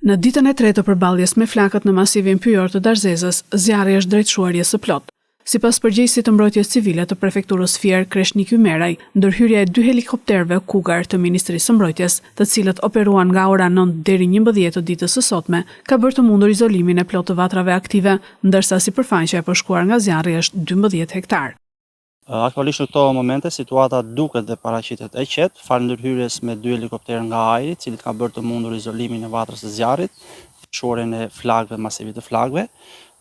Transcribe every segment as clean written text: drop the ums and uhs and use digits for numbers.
Në ditën e tretë të përballjes me flakët në masivin pyjor të Darzezës, zjarri është drejt shuarjes së plotë. Sipas përgjegjësit të Mbrojtjes Civile të Prefekturës Fier, Kreshnik Ymeraj, ndërhyrja e dy helikopterëve Cougar të Ministrisë së Mbrojtjes, të cilët operuan nga ora nëntë deri 11 të ditës së sotme, ka bërë të mundur izolimin e plotë të vatrave aktive, ndërsa sipërfaqja e përshkuar nga zjarri është 12 hektarë. Aktualisht në këto momente situata duket dhe paraqitet e qetë, falë ndërhyrjes me dy helikopterë nga ajri, të cilët kanë bërë të mundur izolimin e vatrës së zjarrit, shuarjen e flakëve, masivit të flakëve.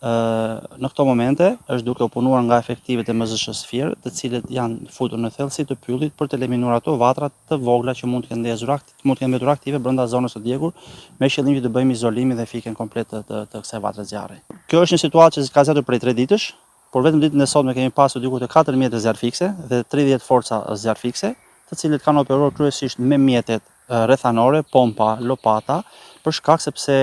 Në këto momente është duke u punuar nga efektivët e MZSH-së Fier, të cilët janë futur në thellësi të pyllit për të eliminuar ato vatra të vogla që mund të kenë ndezur mund të kenë mbetur aktive brenda zonës së djegur, me qëllim që të bëjmë izolimin dhe fikjen komplet të, të, të kësaj vatre zjarri. Kjo është një situatë që ka zgjatur prej 3 ditësh, Por vetëm ditën e sotme kemi pasur diku te 4 mjete zjarrfikëse dhe 30 forca zjarrfikëse, të cilët kanë operuar kryesisht me mjetet rrethanore, pompa, lopata, për shkak sepse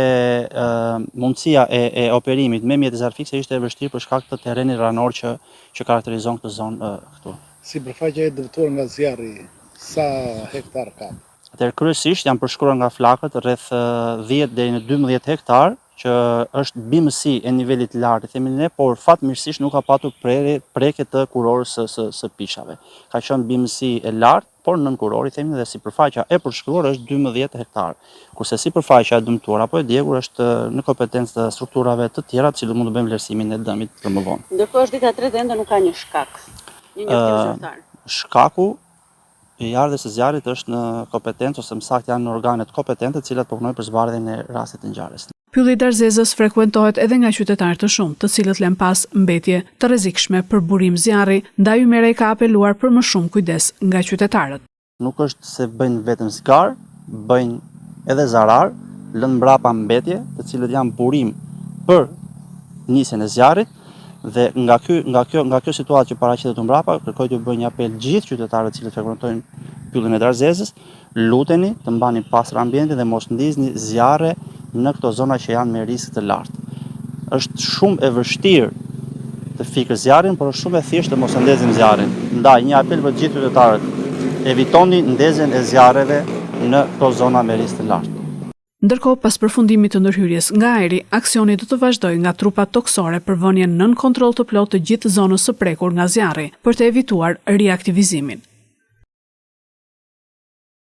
mundësia e, e operimit me mjete zjarrfikëse ishte e vështirë për shkak të terrenit ranor që që karakterizon këtë zonë këtu. Sipërfaqja e dëmtuar nga zjarri, sa hektar ka? Atëherë kryesisht janë përshkruar nga flakët rreth 10 deri në 12 hektar, që është bimësi e nivelit të lartë, i themi ne, por fatmirësisht nuk ka patur prerje, prekje të kurorës së, së, së pishave. Ka qenë bimësi e lartë, por nën kurorë, i themi dhe sipërfaqja e përshkruar është 12 hektar. Kurse sipërfaqja e dëmtuar apo e djegur është në kompetencë të strukturave të tjera, të cilët mund të bëjnë vlerësimin e dëmit për më vonë. Ndërkohë është dita e tretë dhe ende nuk ka një shkak, një njoftim zyrtar. Shkaku i ardhjes së zjarrit është në kompetencë ose më saktë janë në organet kompetente të cilat po punojnë për zbardhjen e rastit të ngjarjes. Pylli i Darzezës frekuentohet edhe nga qytetarë të shumtë, të cilët lënë pas mbetje të rrezikshme për burim zjarri, ndaj Ymeraj ka apeluar për më shumë kujdes nga qytetarët. Nuk është se bëjnë vetëm zgarë, bëjnë edhe zarar, lënë mbrapa mbetje, të cilët janë burim për nisjen e zjarrit dhe nga ky nga kjo nga kjo situatë që paraqitet këtu mbrapa, kërkoj t'u bëj një apel gjithë qytetarëve të cilët frekuentojnë pyllin e Darzezës, luteni të mbani pastër ambientin dhe mos ndizni zjarre në këto zona që janë me risk të lartë. Është shumë e vështirë të fikësh zjarrin, por është shumë e thjeshtë të mos e ndezim zjarrin. Ndaj, një apel për të gjithë qytetarët, evitoni ndezjen e zjarreve në këto zona me risk të lartë. Ndërkohë, pas përfundimit të ndërhyrjes nga ajri, aksioni do të vazhdojë nga trupat tokësore për vënien nën kontroll të plotë të gjithë zonës së prekur nga zjarri, për të evituar riaktivizimin.